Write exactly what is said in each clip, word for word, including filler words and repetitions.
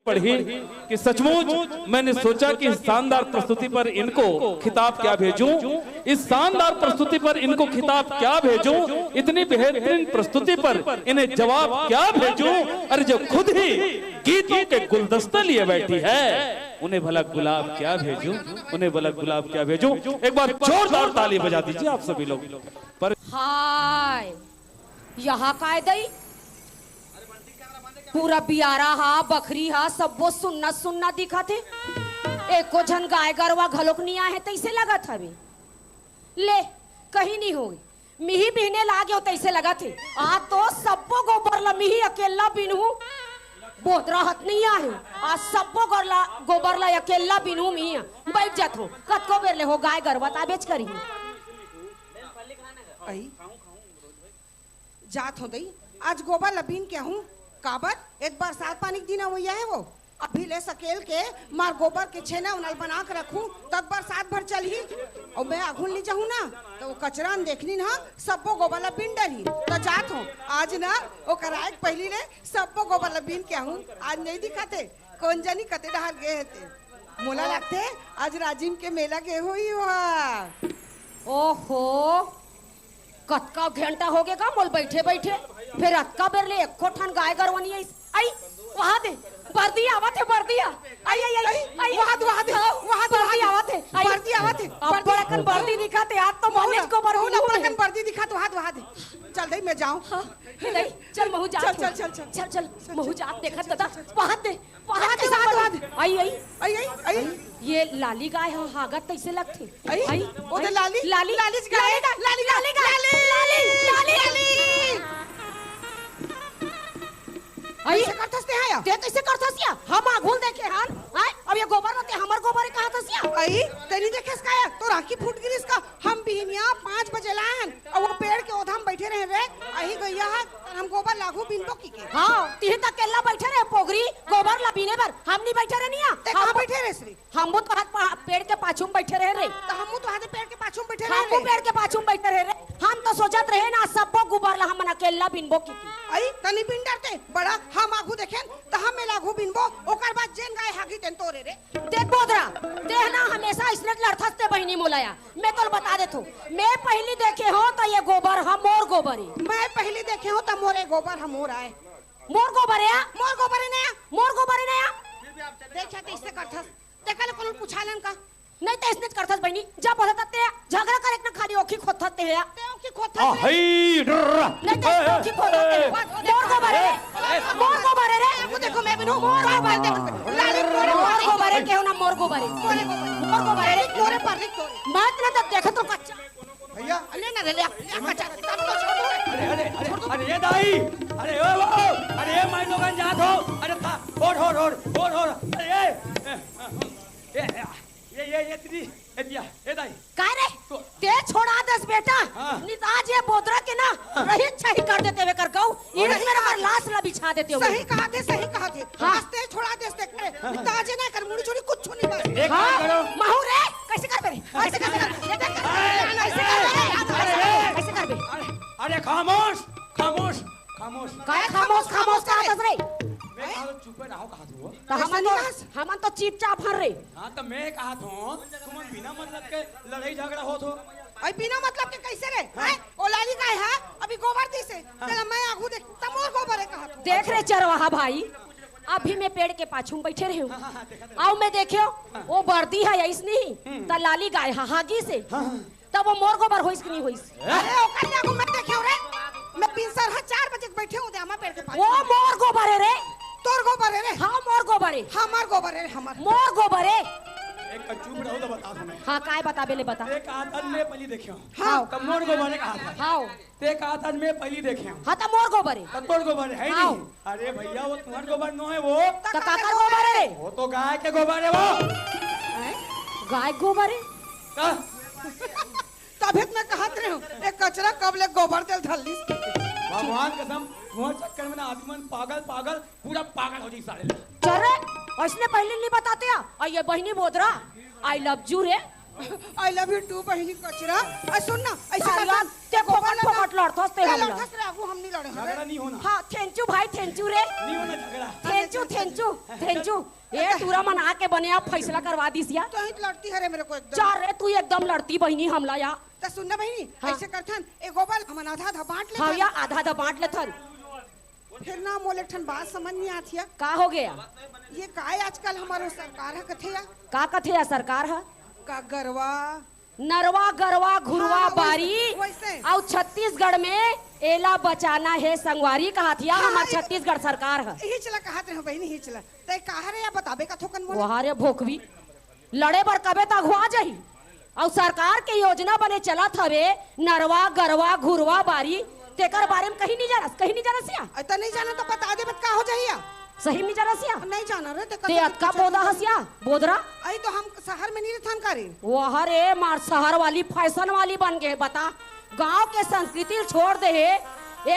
पढ़ी कि सचमुच मैंने सोचा कि इस शानदार प्रस्तुति पर इनको खिताब क्या भेजूं, इस शानदार प्रस्तुति पर इनको खिताब क्या भेजूं, इतनी बेहतरीन प्रस्तुति पर इन्हें जवाब क्या भेजूं। अरे, जो खुद ही गीतों के गुलदस्ता लिए बैठी है, उन्हें भला गुलाब क्या भेजूं, उन्हें भला गुलाब क्या भेजूं। एक बार जोरदार ताली बजा दीजिए आप सभी लोग। पर हाय, यहाँ काय दई? पूरा बियारा हा, बखरी हा, सब्बो सुन्ना सुन्ना दिखत हे। एको झन गाय गरवा घलोक नी आहे, तइसे लगत हवे। ले, कहीं नी होई, मिही बिहने लागे हो, तइसे लगत हे। आ तो सब्बो गोबर ला मिही अकेल्ला बिनहूं, बोदरा हत नी आहे। आ सब्बो गोरला, गोबर ला अकेल्ला बिनहूं मिही। बइठ जात हो, कतको बेर ले हो, गाय गरवा त आबेच करही। अई, जात हो दई, आज गोबर ल बीन के आहूं। काबर? एत बरसात पानी के दिन अवइया हे वो। अभी ले सकेल के मार गोबर के छेना उनल बना के रखूं, तब बरसात भर चलही। अउ मैं आघू ले जाहूं ना, त वो कचरा न देखनी ना, सब्बो गोबर ल बीन डरही। त जात हो, आज ना ओकर आए के पहिली ले सब्बो गोबर ल बीन के आहूं। आज नइ दिखत हे, कोन जनी कते डहर गे हे ते। मोला लगथे आज राजिम के मेला गे होही ओहा। ओहो, कतका घंटा होगे गा मोल बइठे बइठे, फेर अतका बेर ले एको ठन गाय गरवा नी आइस। अई, वहां दे, बरदी आवत हे, बरदी आ। अई, अई, अई, अई, अई, वहां दे, वहां दे, हाँ, वहां दे, बरदी वहां दे। आवत हे, अई। बरदी आवत हे, अब्बड़ अकन बरदी दिखत हे, आज तो मोहन मोहन को बरदी अब्बड़ अकन बरदी दिखत, वहां दे, वहां दे। चल दई, मैं जाऊं। हाँ, ए दई, चल महू जात चल, हूँ। चल, चल, चल। चल, चल, चल, महू चल, जात चल, देखत चल, दादा, चल, चल। वहां दे, वहां वहां दे, दे, वहां दे। आई, आई। आई, आई, आई। ये लाली गाय ह, हागत तइसे लगथे। आई, आई, ओ दे आई। लाली, लाली, लाली गाय, लाली गाय, लाली गाय, लाली गाय, लाली, लाली, लाली, लाली। लाली। आई। कइसे करथस ते हा या? ते कइसे करथस या? हम आघू ल देखे हन। आय, अब ये गोबर ल ते हमर गोबर कहत हस या? आई, ते नी देखेस का या? तोर आंखी फूट गिरिस का? हम बिहनिया पाँच बजे लायन, अउ वो पेड़ के ओधा म बइठे रहेन रे। अही गइया ह, हम गोबर ल आघू बिनबो किके। हाँ, तिही त अकेल्ला बइठे रहे पोगरी, गोबर ला बीने बर। हम नी बइठे रहे निया। ते कहाँ बइठे रहेस रे? हमू तो हाथ पा-, पेड़ के पाछू म बइठे रहे रे। त हमू तो हाथे पेड़ के पाछू म बइठे रहे हमू रे। पेड़ के पाछू म बइठे रहे रे। हम तो सोचत रहे ना, सब्बो गोबर ला हमन अकेल्ला बिनबो किके। अई, त नी बिन डरते, बड़ा हम आघू देखेन, त हम एला आघू बिनबो, ओकर बाद जेन गाय हागी तेन तोरे रे। देख बोदरा, तेह ना हमेशा अइसने लड़थस ते बहिनी मोला या। मैं तोला बता देथों, मैं पहिली देखे हों त ये गोबर ह मोर गोबर ए। मैं पहिली देखे हों त मोरे गोबर ह मोर आय। मोर गोबर ए या? मोर गोबर ए ना या? मोर गोबर ए ना या? देख, या ते अइसने करथस। ते कल कोनो पूछा लन का? नहीं ते अइसने करथस बहिनी। जब बोलथस ते झगरा करे के ना खाली ओखी खोदथस ते या। ते ओखी खोदथस आ, रे। हई, डर्र। नहीं ते ए, ओखी खोदथस ते ए, या। मोर गोबर ए रे। ए, ए, मोर गोबर ए रे। देखो, देखो, मैं बिनहूं। मोर गोबर ए। लाली मोरे मोर गोबर ए, केहू ना मोर गोबर ए। मोरे गोबर। मोर गोबर ए रे। मोरे पर लिख तोरे। मैं इतना तक देखत हों कच्चा। भैया। ले ना रे, ले, ले, कच्चा। अरे, अरे, अरे, अरे, ये दाई, अरे, ओ, ओ, अरे, ये माई लोगन जात हो, अरे, था, ओढ़, ओढ़, ओढ़, ओढ़, ओढ़, अरे, ये, ए, ए, ये, ये, ये, तेरी, ए, दिया, ए, दाई। काय रे? तो ते छोड़ा देस बेटा, हाँ। नित आज ये बोदरा के ना, हाँ। रही छही कर देते हुए कर कहूँ, इधर मेरा कर लाश ला बिछा देते हुए। सही कहा थे, सही कहा थे। हाँ। आज ते छोड़ा देस ते करे, हाँ। ताजे ना कर मुड़ी छुड़ी कुछ नहीं बस। एक काम हाँ। करो। महू रे, कइसे करबे रे? कइसे करबे रे? कइसे करबे रे? कइसे करबे? अरे, अरे, खामोश, खामोश, खामोश। काय खामोश, खामोश कहत हस रे? मैं कहा तो चुप रहो, कहा तू। त हमन तो, हमन तो चुपचाप हन रे। हाँ, त मैं कहा थों, तुमन बिना मतलब के लड़ाई झगड़ा होत हो। अई बिना मतलब के कइसे रे? हाँ। हैं? ओ लाली गाय हा, अभी गोबर दिस हे। हाँ। तेला मैं आघू देख, त मोर गोबर ए कहा थों। देख रे चरवाहा भाई, अभी मैं पेड़ के पाछू म बइठे रहेंव। हाँ, हाँ, हाँ, देखा, देखा। अउ मैं देखेंव, हाँ। ओ बरदी ह अइसने ही, हम्म। त लाली गाय ह हागिस हे। हाँ, हाँ। त वो मोर गोबर होइस कि नहीं होइस? अरे, ओकर ले आघू मैं देखेंव रे। मैं बिनसरहा चार बजे के बइठे हों, दे आमा पेड़ के पाछू। वो मोर गोबर ए रे। तोर गोबर ए रे। हाँ, मोर गोबर ए। हमर गोबर ए रे, हमर। मोर गोबर ए। एक का चुप रहो त बता तुम्हें। हाँ, काय बताबे ले बता। एक आदत मैं पहिली देखेंव। हाँ। त मोर गोबर ए कहा थस। हाँ। ते कहा थस मैं पहिली देखेंव। हाँ, त मोर गोबर ए। त तोर गोबर ए, है हाँ। नहीं? अरे भैया, वो तुम्हार गोबर नो है वो। त काकर गोबर ए रे? वो तो गाय के गोबर है वो। हैं? गाय गोबर ए? त? तभे त मैं कहत रहेंव, ए कचरा कब ले गोबर तेल धर लिस। भगवान कसम, तुम्हार चक्कर में ना आदमी मन पागल, पागल, पूरा पागल हो जाई सारे। चल रे, अइसने पहिली नहीं बताते या। अई ये बहिनी बोदरा, I love you रे। I love you too, बहिनी कचरा। अ, सुन ना, ऐसा अरे करथन, यार, ते गोबर फोकट, लगा। फोकट लड़थस ते ते हमला। लड़थस रे, आगू हम नहीं लड़े हन रे। झगड़ा नहीं होना। हाँ, thank you भाई, thank you रे। नहीं होना झगड़ा। Thank you, thank you, thank you। ए, टूरा मन आके बने आप फैसला करवा दिस या। तो ही तो लड़ती है रे मेरे को एकदम। जा रे, तू एकदम लड़ती बहिनी हमला या। त सुन ना बहिनी, हाँ। ऐसे करथन, ए गोबर हमन आधा आधा बांट लेथन। हाँ या, आधा आधा बांट लेथन। फिर ना मोला एक ठन बात समझ नहीं आत या। का हो गया? ये काय आजकल हमर सरकार ह कथे या? का कथे या सरकार ह? का गरवा? नरवा, गरवा, घुरवा, हाँ, वैसे, बारी वैसे। अउ छत्तीसगढ़ में एला बचाना हे संगवारी, कहत या हाँ, हमर ये छत्तीसगढ़ सरकार ह। यही चला कहत रहे बहिनी, यही चला। तै कहा रे या बताबे का थोकन मोला? वहा रे भोकवी, लड़े बर कबे त अघुआ जाही। अउ सरकार के योजना बने चलत हवे, नरवा, गरवा, घुरवा, बारी, तेकर बारे में कहीं नहीं जानस, कहीं नहीं जानस या? अ, त नहीं जाना तो बता दे, बत का हो जाही या? सही में नहीं जानस या? नहीं जाना रे, ते ते कतो अतका कितनी बोदा जाना हस या, बोदरा? अई तो हम शहर में नहीं रहथन का रे? वहा रे मार, शहर वाली फैशन वाली बन गए, बता। गांव के संस्कृति ल छोड़ दे हे।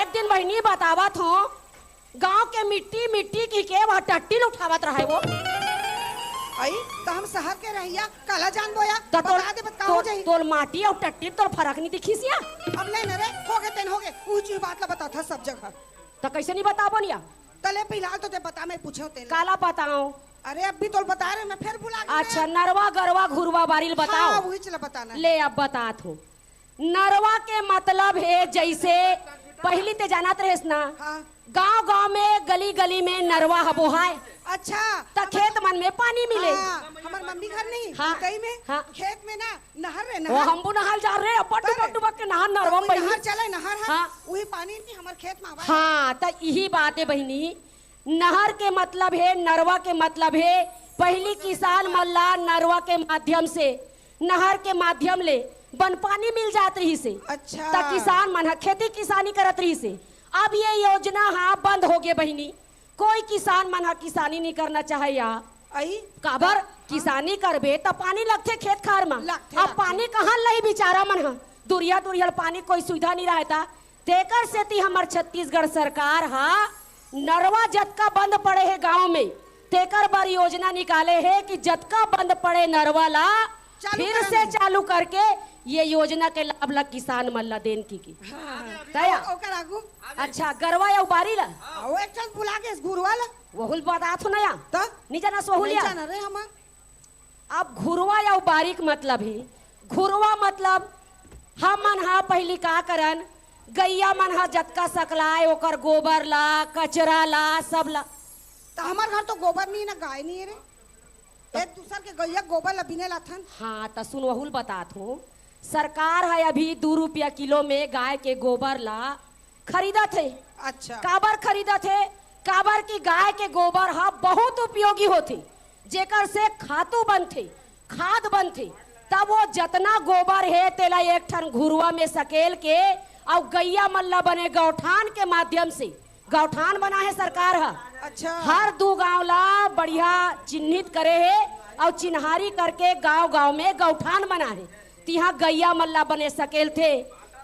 एक दिन बहिनी बतावत हो, गांव के मिट्टी, मिट्टी की के वह टट्टी ल उठावत रहे वो। अई, त हम शहर के रहिया, काला जानबो या? त तोल, बता दे, बत का हो तोल, जाही? तोल माटी अउ टट्टी तोल फरक नहीं दिखिस या? अब ले न रे, हो गे तेन हो गे, ऊ चीज बात ला बता था सब जगह। त कैसे नहीं बताबो निया? तले फिलहाल तो ते बता, मैं पूछे तेन ला। काला बताओ? अरे, अब भी तोल बता रहे, मैं फिर भुला गई अच्छा, मैं। नरवा, गरवा, घुरवा, बारी ल बताओ। हाँ, वही चला बताना है। ले, अब बतात हो। नरवा के मतलब हे, जैसे पहली ते जानत रहेस ना, हाँ। गांव गांव में, गली गली में नरवा ह बोहाय। अच्छा। त खेत मन में पानी मिले। हाँ, हमर मम्मी घर नहीं, हाँ, उतई में, हाँ। खेत में ना नहर रे, वो नहर। हम नहाल जा रहे, अपन पर डुबक डुबक के नहर, नरवा तो में कोई बही। नहर चले, नहर है, हाँ। वही पानी नहीं हमर खेत में आवा। हाँ, त यही बात है बहिनी, नहर के मतलब हे, नरवा के मतलब हे, पहली किसान मन ला नरवा के माध्यम से, नहर के माध्यम ले बन पानी मिल जात रहिस हे। अच्छा। त किसान मन ह खेती किसानी करत रहिस हे। अब ये योजना ह बंद हो गे बहिनी, कोई किसान मन ह किसानी नहीं करना चाहे या। अई? काबर? हाँ। किसानी करबे त पानी लगथे खेत खार म। लगथे, अब लगथे। पानी कहाँ लही बिचारा मन ह? दुरिया दुरिया पानी कोई सुविधा नहीं रहता। तेकर सेती हमर छत्तीसगढ़ सरकार ह नरवा जतका बंद पड़े हे गांव में, तेकर बर योजना निकाले हे कि जतका बंद पड़े नरवा ला चालू फिर कर से देन। चालू करके ये योजना के लाभ ला किसान मन ला देन की, की। हाँ। तया? ओ-, ओकर आगू? अच्छा, गरवा या बारी ला? आ, वो एक ठन भुला गेस, घुरवा ला। वहुल बतात हो ना या? त? नहीं जाना सोहुल नहीं या? जाना रे हमर। अब घुरवा या बारी के मतलब ही, घुरवा मतलब हमन हा पहिली का करन, गैया मन हा जतका सकलाय, ओकर गोबर ला, कचरा ला, सब ला। त हमर घर तो गोबर नहीं ना, गाय नहीं है रे। एक दूसर के गैया गोबर ला बिने लाथन। हाँ, त सुन, वहुल बतात हूँ। सरकार ह अभी दू रुपया किलो में गाय के गोबर ला खरीदत हे। अच्छा। काबर खरीदत हे? काबर कि गाय के गोबर ह बहुत उपयोगी होथे, जेकर से खातू बनथे, खाद बनथे। तब वो जतना गोबर हे, तेला एक ठन घुरवा में सकेल के अउ गैया मन ला बने गौठान के माध्यम से गौठान बना हे सरकार ह। अच्छा। हर दू गांव ला बढ़िया चिन्हित करे हे अउ चिन्हारी करके गांव-गांव में गौठान बना हे। तिहां गैया मन ला बने सकेलथे,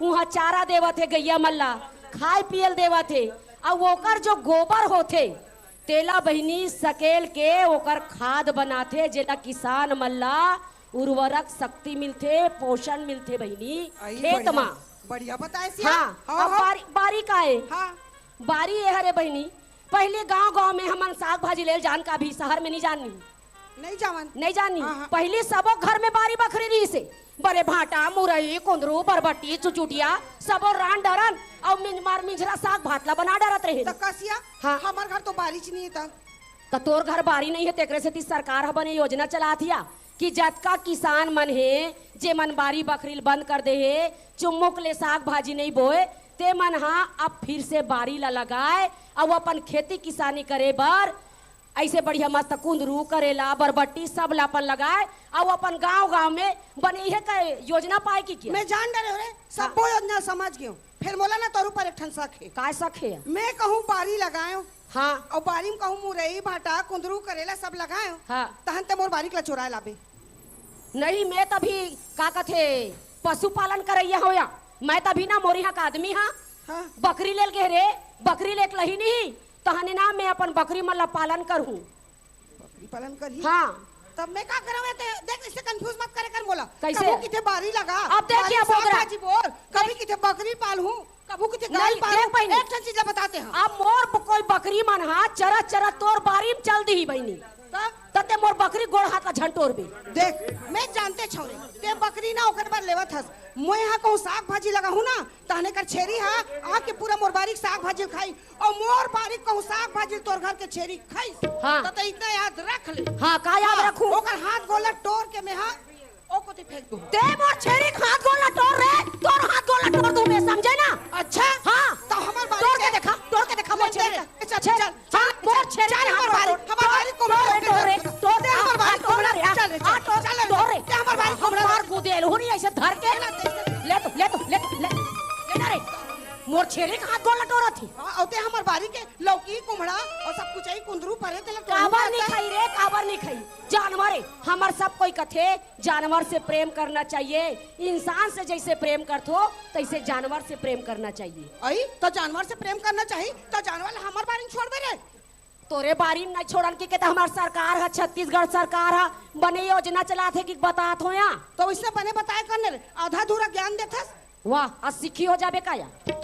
उहां चारा देवत हे गैया मन ला, खाय पियल देवत हे। अउ ओकर जो गोबर होथे, तेला बहिनी सकेल के ओकर खाद बनाथे, जेला किसान मन ला उर्वरक शक्ति मिलथे, पोषण मिलथे बहिनी अई खेत बढ़िया, मा। बढ़िया बताए सिया। हाँ, हाँ, अब हाँ। बारी, बारी का हे? हाँ। बारी ये हरे बहिनी, पहली गांव-गांव में हमन साग भाजी लेल जान का भी शहर में नहीं जाननी। नहीं जावन। नहीं जाननी। हाँ, हाँ। पहली सबो घर में बारी बखरी रहिस हे। बरे भांटा, मुरई, कुंदरू, बरबट्टी, चुचुटिया, सबो रान डरन अउ मिंजमार मिंजरा साग भात ला बना डरत रहे। त कसिया, हाँ। हमर घर तो बारीच नहीं हे त। त तोर घर बारी नहीं हे, तेकरे सेती सरकार ह बने योजना चलात हिया कि जतका किसान मन हे, जे मन बारी बखरी ल बंद कर दे हे, चुम्मुक ले साग भाजी नहीं बोए, ते मन ह अब फिर से बारी ला लगाए अउ अपन खेती किसानी करे बर ऐसे बढ़िया मस्त कुंदरू, करेला, बरबट्टी सब ला अपन लगाए अउ अपन गांव-गांव में बने हे का योजना पाए कि क्या? मैं जान डरे हो रे, सब्बो हाँ। योजना समझ गयो। फिर मोला ना तोर ऊपर एक ठन शक हे। काय शक हे? मैं कहूँ बारी लगायो हाँ। अउ बारी में कहूँ मुरई, भांटा, कुंदरू, करेला सब लगायो, हाँ। तहन ते मोर बारी के ला चुराए लाबे। नहीं, मैं तभी का कथे पशुपालन करैया होया। मैं तभी ना मोर इहाँ का आदमी हा। हाँ। बकरी लेल गे रे, बकरी लेके लही नहीं, तहने ना मैं अपन बकरी मन ला पालन करहूँ। बकरी पालन करही? हाँ। तब मैं का करंव? ते देख, इसे confuse मत करे कर मोला। कइसे? कभू किथे बारी लगा, अब देख बारी के साग बोदरा। भाजी बोर, कभी किथे बकरी पालहूं, कभू किथे गाय नहीं, पालहूं। देख बहिनी। एक ठन चीज ला बताते हैं। अब मोर ब-, कोई बकरी मन हा चरत चरत तोर बारी म चल दिही बहिनी। तब? त ते मोर बकरी गोड़ हाथ ला झन टोरबे। देख, मैं जानते छौरे, ते बकरी ना ओकर बर लेवत हस। मोंय हा कहूं साग भाजी लगाहूं ना, तहने कर छेरी हा आके पूरा मोर बारी के साग भाजी ल खाई, अउ मोर बारी के कहूं साग भाजी ल तोर घर के छेरी खाई। हाँ। त ते इतना याद रख ले। हाँ, का याद हाँ, रखूं? ओकर हाथ गोड़ ला टोर के मैं हा ओ कोती फेंक दूं। ते मोर छेरी के हाथ गोड़ ला टोर रे, तोर हाथ गोड़ ला टोर दूं मैं, समझे ना? अच्छा? हाँ। त हमर बारी टोर के देखा, टोर के देखा मोर ले, छेरी ले, के। चल, छेरी, चल, हाँ, चल, मोर छेरी चल, के हाथ हमर गोड़ बारी, टोर, हमर बारी टोर, कोमड़ा टोर रे, टोर, टोर रे, टोर, हाँ, टोर, टोर रे, हाँ, टोर, टोर रे। ते हमर बारी हाँ, कोमड़ा मार कूदे, लोहनी ऐसे धर के। ले ना, ले। ले तो, ले तो, ले, ले ना रे। मोर छेरी के हाथ गोड़ ला टोरत ही। हाँ, अउ ते हमर बारी के लौकी, कुम्हड़ा अउ सब कुचई, कुंदरू परे, तेला टोर काबर नहीं आता। खाई रे, काबर नहीं खाई? जानवर है, हमर सब कोई कथे, जानवर से प्रेम करना चाहिए, इंसान से जैसे प्रेम करथो, तैसे जानवर से प्रेम करना चाहिए। अई, त जानवर से प्रेम करना चाहिए, त जानवर ला हमर बारी म छोड़बे रे। तोरे बारी म नहीं छोड़न कि कहते हमार सरकार ह, छत्तीसगढ़ सरकार ह, बने योजना चलात हे कि बतात हो या। त वैसे बने बताए करने रे, आधा अधूरा ज्ञान देथस। वाह, आज सिक्खी हो जाबे का या? त,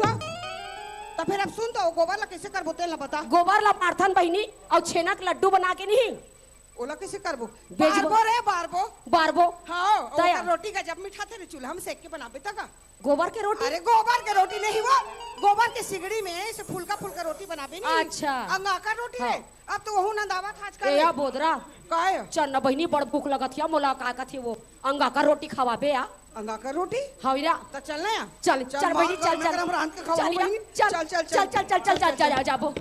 त फिर अब सुन तो, गोबर ला कैसे करबो, तेल ला बता। गोबर ला मारथन बहिनी, अउ छेना के लड्डू बना के नहीं। ओला कैसे करबो? बेचबो। बारबो रे, बारबो। बारबो। हाँ, तया। ओकर रोटी का जब मिठाथे रे, चूल्हा में सेक के बनाबे त का? गोबर के रोटी? अरे, गोबर के रोटी नहीं वो, गोबर के सिगड़ी में ऐसे फुलका फुलका रोटी बनाबे नहीं। अच्छा। अंगाकर रोटी हाँ। रे। अब तो वहू नंदावत आजकल ए, या रे। बोदरा। काहे? चल ना बहिनी, बड़ भूख लगत हिया, मोला का कथे वो अंगाकर रोटी खवाबे या। अंगाकर रोटी? हाँ, इरा। त चल ना या। चल, चल चल, बहिनी, माँ, चल, घर में चल। गरम रांध के खवाबो चल, इरा, बहिनी। चल, चल, चल, चल, चल, चल, चल, चल, चल, चल, जाबो।